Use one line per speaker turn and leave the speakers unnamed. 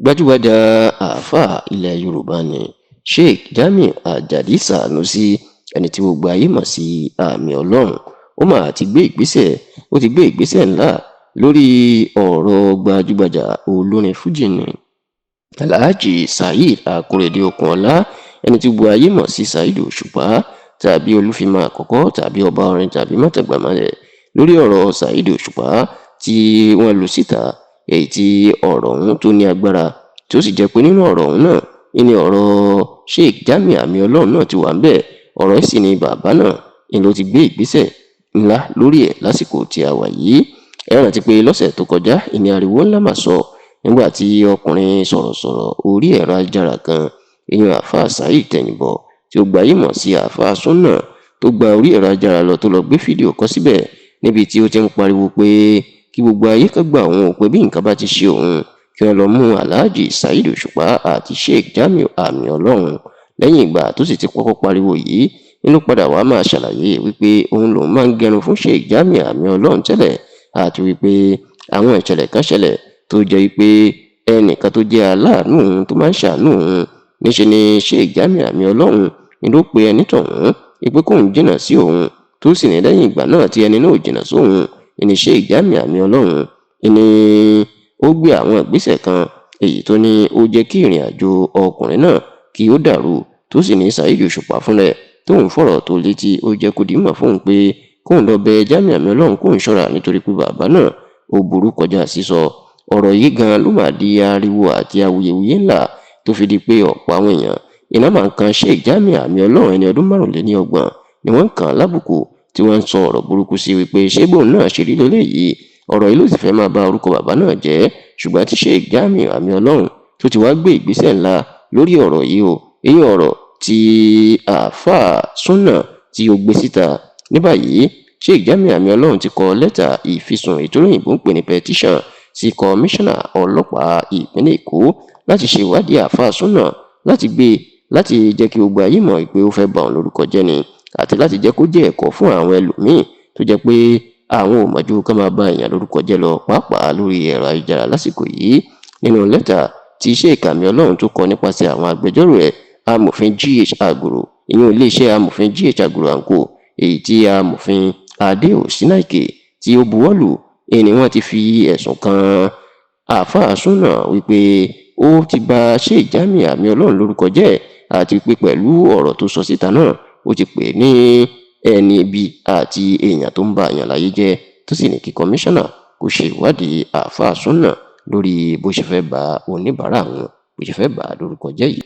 Gbajúgbajà àáfàá ilẹ̀ Yorùbá ní Sheikh Jamiu Ajadi Sanusi, ẹni tí gbogbo ayé mọ̀ sí Àmì Ọlọ́run. Ó mà ti gbé ìgbésẹ̀, ó ti gbé ìgbésẹ̀ ńlá lórí ọ̀rọ̀ gbajúgbajà olórin fújì ní Alhaji Saheed Akorede Okunola, ẹni tí gbogbo ayé mọ̀ sí Saheed Òṣùpá tàbí Olúfìmọ̀ Àkọ́kọ́ tàbí Ọba Orin tàbí Mọ́tàgbàmọ́lẹ̀, lórí ọ̀rọ̀ Saheed Òṣùpá tí wọ́n lu síta, èyí tí ọ̀rọ̀ ọ̀hún tó ní agbára, tí ó sì jẹ́ pé nínú ọ̀rọ̀ ọ̀hún náà ní ọ̀rọ̀ Sheikh Jamiu Àmì Ọlọ́run náà ti wà ń bẹ̀. Ọ̀rọ̀ yìí sì ni bàbá náà ni ló ti gbé ìgbésẹ̀ ńlá lórí ẹ̀ lásìkò tí a wà yìí. Ẹ rántí pé lọ́sẹ̀ tó kọjá ìní ariwo ńlá mà sọ nígbà tí ọkùnrin sọ̀rọ̀sọ̀rọ̀ orí ẹ̀rọ ayélujára kan, ìyẹn àáfàá Saheed Tẹ̀yìnbọ̀ tí ó gbayé mọ̀ sí Àáfàá Súnà, tó gba orí ẹ̀rọ ayélujára lọ, tó lọ gbé fídíò kan síbẹ̀ níbi tí ó ti ń pariwo pé kí gbogbo ayé kan gbà òun, pé bí nǹkan bá ti ṣe òun, kí wọ́n lọ mú Alhaji Saheed Òṣùpá àti Sheikh Jamiu Àmì Ọlọ́run. Lẹ́yìn ìgbà tó sì ti kọ́kọ́ pariwo yìí nínú, padà wàá máa ṣàlàyé wípé òun lòun máa ń gẹrun fún Sheikh Jamiu Àmì Ọlọ́run tẹ́lẹ̀, àti wípé àwọn ìṣẹ̀lẹ̀ kan ṣẹlẹ̀ tó jẹ́ wípé ẹnìkan tó jẹ́ aláàánú òun, tó máa ń ṣàánú òun, níṣe ni Sheikh Jamiu Àmì Ọlọ́run ni ló pe ẹni tọ̀hún wípé kóun jìnnà sí òun, tó sì ní lẹ́yìn ìgbà náà tí ẹni náà ò jìnnà sóun ní Sheikh Jamiu Àmì Ọlọ́run ni ó gbé àwọn ìgbésẹ̀ kan, èyí tó ní ó jẹ́ kí ìrìn àjò ọkùnrin náà kí ó dàrú, tó sì ní Saheed Òṣùpá fúnra ẹ̀ tóun fọ̀rọ̀ tó létí, ó jẹ́ kó dìímọ̀ fóun pé kóun lọ bẹ Jamiu Àmì Ọlọ́run, kóun ṣọ́ra, nítorí pé bàbá náà ó burú kọjá sísọ. Ọ̀rọ̀ yìí gan ló máa di ariwo àti awuyewuye ńlá, tó fi di pé ọ̀pọ̀ àwọn èèyàn iná máa ń kan Sheikh Jamiu Àmì Ọlọ́run, ẹni ọdún 35 ni wọ́n ń kàn án lábùkù, tí wọ́n ń sọ ọ̀rọ̀ burúkú sí wípé ṣé bóun náà ṣe rí lélẹ́yìí. Ọ̀rọ̀ yìí ló sì fẹ́ máa ba orúkọ bàbá náà jẹ́, ṣùgbọ́n tí Sheikh Jamiu Àmì Ọlọ́run tó ti wá gbé ìgbésẹ̀ ńlá lórí ọ̀rọ̀ yìí o, èyí ọ̀rọ̀ tí àáfàá súnà tí ó gbé síta ní báyìí. Sheikh Jamiu Àmì Ọlọ́run ti kọ lẹ́tà ìfisùn ìtòlóyìnbó ń pè ní petition sí kọmíṣánná ọlọ́pàá ìpínlẹ̀ Èkó láti ṣe ìwádìí àáfàá súnà, láti gbé, láti jẹ́ kí gbogbo ayé mọ̀ pé ó fẹ́ ba òun lórúkọ jẹ́ ni, àti láti jẹ́ kó jẹ́ ẹ̀kọ́ fún àwọn ẹlòmíín tó jẹ́ pé àwọn ò mọ̀jú ká máa ba èèyàn lórúkọ jẹ́ lọ, pàápàá lórí ẹ̀rọ ayélujára lásìkò yìí. Nínú lẹ́tà tí Sheikh Àmì Ọlọ́run tó kọ nípasẹ̀ àwọn agbẹjọ́rò ẹ̀, amòfin Gh Agoro, ìyẹn iléeṣẹ́ amòfin Gh Agoro and Co, èyí tí amòfin Adé Òsínàìkè tí ó buwọ́lù, ni wọ́n ti fi ẹ̀sùn kan àáfàá súnà wípé ó ti ba Sheikh Jamiu Àmì Ọlọ́run lórúkọ jẹ́, àti pé pẹ̀lú ọ̀rọ̀ tó sọ síta náà, ó ti pè ní ẹni ibi àti èèyàn tó ń ba èèyàn láyé jẹ́, tó sì ní kí kọmíṣánná kó ṣe ìwádìí àáfàá súnà lórí bó ṣe fẹ́ ba oníbàárà wọn, bó ṣe fẹ́ bà á lórúkọ jẹ́ yìí.